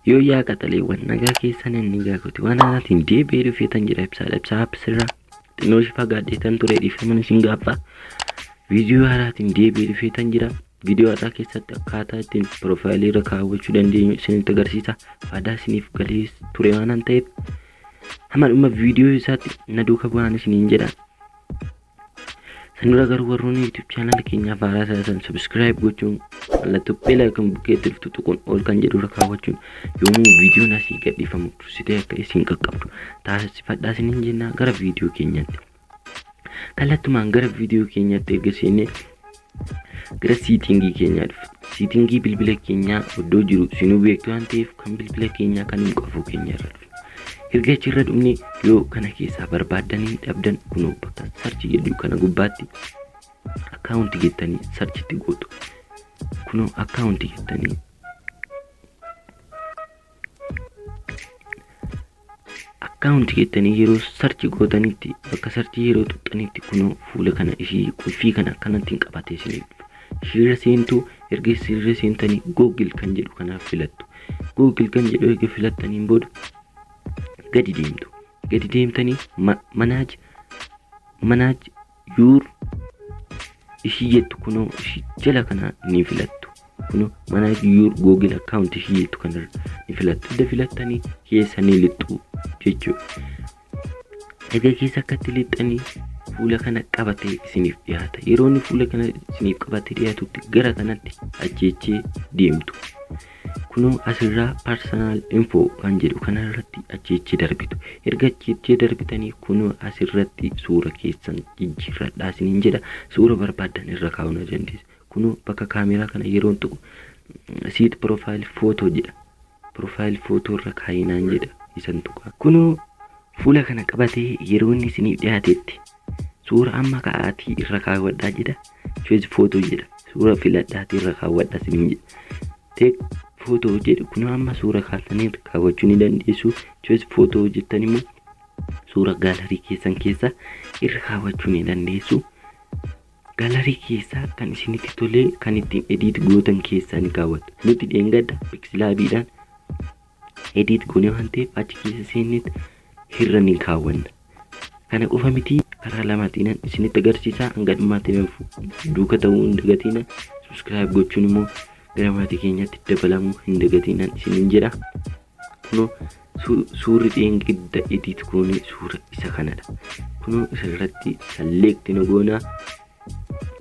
Yoo yaa qaxaleewwan, nagaa keessan? Inni gaafate waan haaraatiin deebi'ee dhufeetan jira. Ibsaadha, Ibsaa Appsirraa xinnoo ishee fagaadheetan ture, dhiifama isin gaaffa. Viidiyoo haaraatiin deebi'ee dhufeetan jira. Viidiyoo har'aa keessatti akkaataa ittiin piroofaayilii irra kaawwachuu dandeenyu isinitti agarsiisa. Faayidaa isiniif galee ture waan ta'eef, hamma dhuma viidiyoo isaatti na duuka bu'aan isiniin jedha. San dura garuu warroonni YouTube channel keenyaaf haaraa taasisan subscribe gochuun, mallattoo bell icon bukkeetti dhuftu tuquun, ol kan jedhu irra kaawwachuun yommuu viidiyoon asii gadhiifamu dursitee akka isin qaqqabdu taasifadhaa isiniin jenna. Gara viidiyoo keenyaatti. Kallattumaan gara viidiyoo keenyaatti erga seennee, gara setting keenyaa dhufu. Setting bilbila keenyaa iddoo jiru isinuu beektu waan ta'eef, kan bilbila keenyaa kan hin qabu keenya irra dhufu. Erga achirra dhufne, yoo kana keessaa barbaaddanii dhabdan, kunoo bakka search jedhu kana gubbaatti account jettanii searchitti gootu. Kunoo account jettanii, account jettanii yeroo search gootanitti, bakka search yeroo tuqxanitti, kunoo fuula kana ishii qulfii kana akkanatti hin qabatee isiniif dhufa. Ishiirra seentuu. Erga ishiirra seentanii, Google kan jedhu kanaaf filattu. Google kan jedhu erga filattaniin booda gadi deemtu. Gadi deemtanii manage your ishii jettu kunoo ishii jala kana ni filattu. Kunoo manage your Google account ishii jettu kanarra ni filattu. Erga filattanii keessa ni lixxu jechuudha. Erga keessa akkatti lixxanii, fuula kana qabatee isiniif dhiyaata. Yeroo inni fuula kana isiniif qabatee dhiyaatutti, gara kanatti ajjeechee deemtu. Kunoo asirraa personal info kan jedhu kanarratti ajjeechee darbitu. Erga ajjeechee darbitanii, kunoo asirratti suura keessan jijjiirradhaa isiniin jedha. Suura barbaaddan irra kaa'uu ni dandeessu. Kunoo bakka kaameraa kana yeroon tuqu, set profile photo jedha. Profile photo irra kaayinaan jedha, isan tuqa. Kunoo fuula kana qabatee yeroo inni isiniif dhiyaatetti, suura amma ka'aatii irra kaawwadhaa jedha. Choose photo jedha. Suura filadhaatii irra kaawwadhaa isiniin jedha. Take photo jedhu, kunoo amma suura kaasanii irra kaawwachuu ni dandeessu. Choose photo jettan immoo suura gallery keessan keessa irra kaawwachuu ni dandeessu. Gallery keessaa kan isinitti tolee, kan ittiin edit gootan keessaa ni kaawwattu. Nuti dheengadda PixelLabiidhaan edit goonee waan ta'eef, achi keessa seenneet irra ni kaawwanna. Kana qofa miti, karaa lamaatiin isinitti agarsiisa. Hanga dhumaatti duuka ta'uu hin dagatina. Subscribe gochuun immoo gara maatii keenyaatti dabalamuu hin dagatinaan isiniin jedha. Kunoo suurri dheengadda edit goonee suura isa kanadha. Kunoo isa irratti select nu goonaa,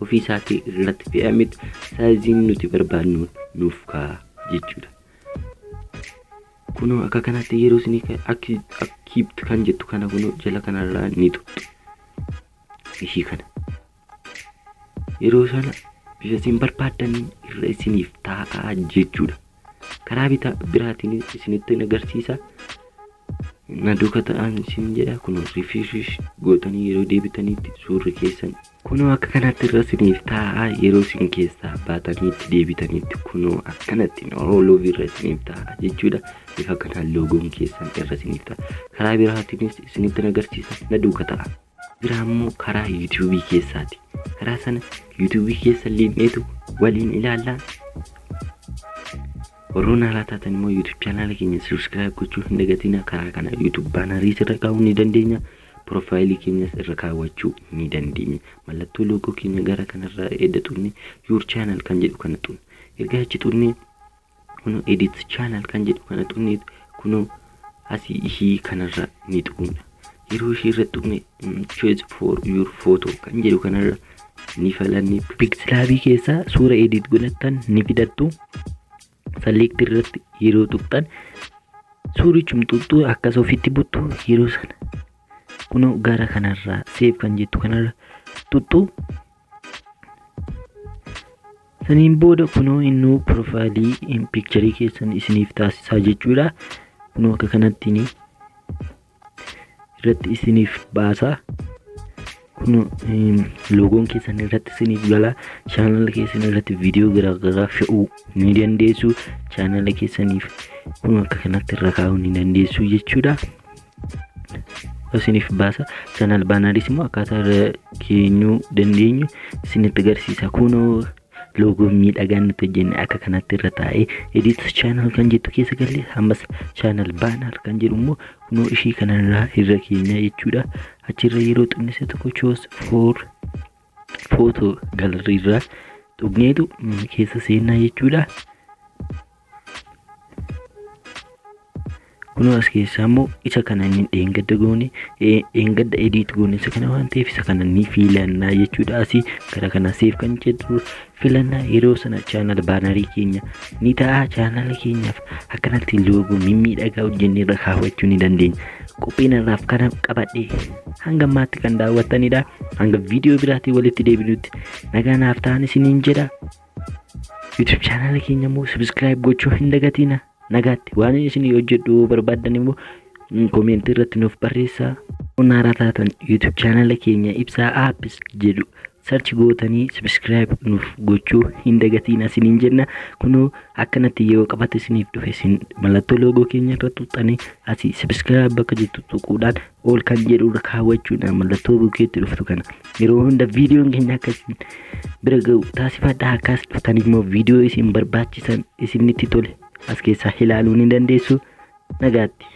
ofii isaatii irratti fe'ameet sizeiin nuti barbaadnu nuuf kaa'a jechuudha. Kunoo akka kanatti yeroo isinii accept kan jettu kana kunoo jala kanarraa ni tuqxu. Ishii kana. Yeroo sana bifa isin barbaaddaniin irra isiniif taa'aa jechuudha. Karaa bitaa biraatiin isinitti agarsiisa. Na duuka ta'an isin jedha. Kunoo refresh gootanii yeroo deebitanitti, suurri keessan kunoo akka kanatti irra isiniif taa'aa. Yeroo isin keessaa baataniitti deebitanitti, kunoo akkanatti loogoo irra isiniif taa'aa jechuudha. Bifa kanaan loogoon keessan irra isiniif ta'a. Karaa biraatiinis isinitti agarsiisa, na duuka ta'a. Biraa immoo karaa YouTubeii keessaati. Karaa sana YouTubeii keessa liinneetu waliin ilaallaa. Warroonni haaraa taatan immoo YouTube channela keenya subscribe gochuu hin dagatina. Karaa kana YouTube banneriis irra kaa'uu ni dandeenya. Piroofaayilii keenyas irra kaawwachuu ni dandeenya. Mallattoo loogoo keenya gara kanarraa edda xunne, your channel kan jedhu kana xunne. Erga achi xunne, kunoo edit channel kan jedhu kana xunne, kunoo asii ishii kanarra ni tuqna. Yeroo ishii irra tuqne, choose for your photo kan jedhu kanarra ni filanne. PixelLabii keessaa suura edit godhattan ni fidattu. Select irratti yeroo tuqxan, suurichum tuqxuu akkas ofitti buttu. Yeroo sana kunoo gara kanarraa save kan jettu kanarra tuqxu. Saniin booda kunoo innuu profile picture keessan isiniif taasisaa jechuudha. Kunoo akka kanattiin irratti isiniif baasa. Kunoo loogoon keessan irratti isiniif gala. Channela keessan irratti viidiyoo garaagaraa fe'uu ni dandeessu. Channela keessaniif kunoo akka kanatti irra kaa'uu ni dandeessu jechuudha. Isiniif baasa. Channel banneris immoo akkaataa irra keenyuu dandeenyu isinitti agarsiisa. Kunoo Loogoo miidhagaa nuti hojjenne akka kanatti irra taa'ee edit channel kan jettu keessa galle, ammas channel banner kan jedhu immoo kunoo ishii kanarraa irra keenya jechuudha. Achirra yeroo xinnise tokko choose for photo gallery irraa tuqneetu keessa seennaa jechuudha. Kunoo as keessaa immoo isa kana inni dheengadda goone, dheengadda edit goone isa kana waan ta'eef isa kana ni filannaa jechuudha. Asii gara kana save kan jedhu filannaa, yeroo sana channel bannerii keenya ni ta'a. Channel keenyaaf akkanatti loogoo mimmiidhagaa hojjennee irra kaawwachuu ni dandeenya. Qophiin irraaf kana qabadhe hanga ammaatti kan daawwattanidha. Hanga viidiyoo biraatiin walitti deebinutti nagaa naaf ta'an isiniin jedha. YouTube channel keenya immoo subscribe gochuu hin dagatina. Nagaatti. Waan isin hojjedhu barbaaddan immoo koomentii irratti nuuf barreessaa. Haaraa taatan YouTube channel keenya Ibsaa Apps jedhu search gootanii subscribe nuuf gochuu hin dagatiin isiniin jenna. Kunoo akkanatti yeroo qabate isiniif dhufe, isin mallattoo loogoo keenya irra tuqxanii asii subscribe bakka jettu tuquudhaan ol kan jedhu irra kaawwachuudhaan mallattoo bukeetti dhuftu kana yeroo hunda viidiyoon keenya akka isin bira ga'u taasifadhaa. Akkas dhuftan immoo viidiyoo isin barbaachisan isinitti tole as keessaa ilaaluu ni dandeessu. Nagaatti.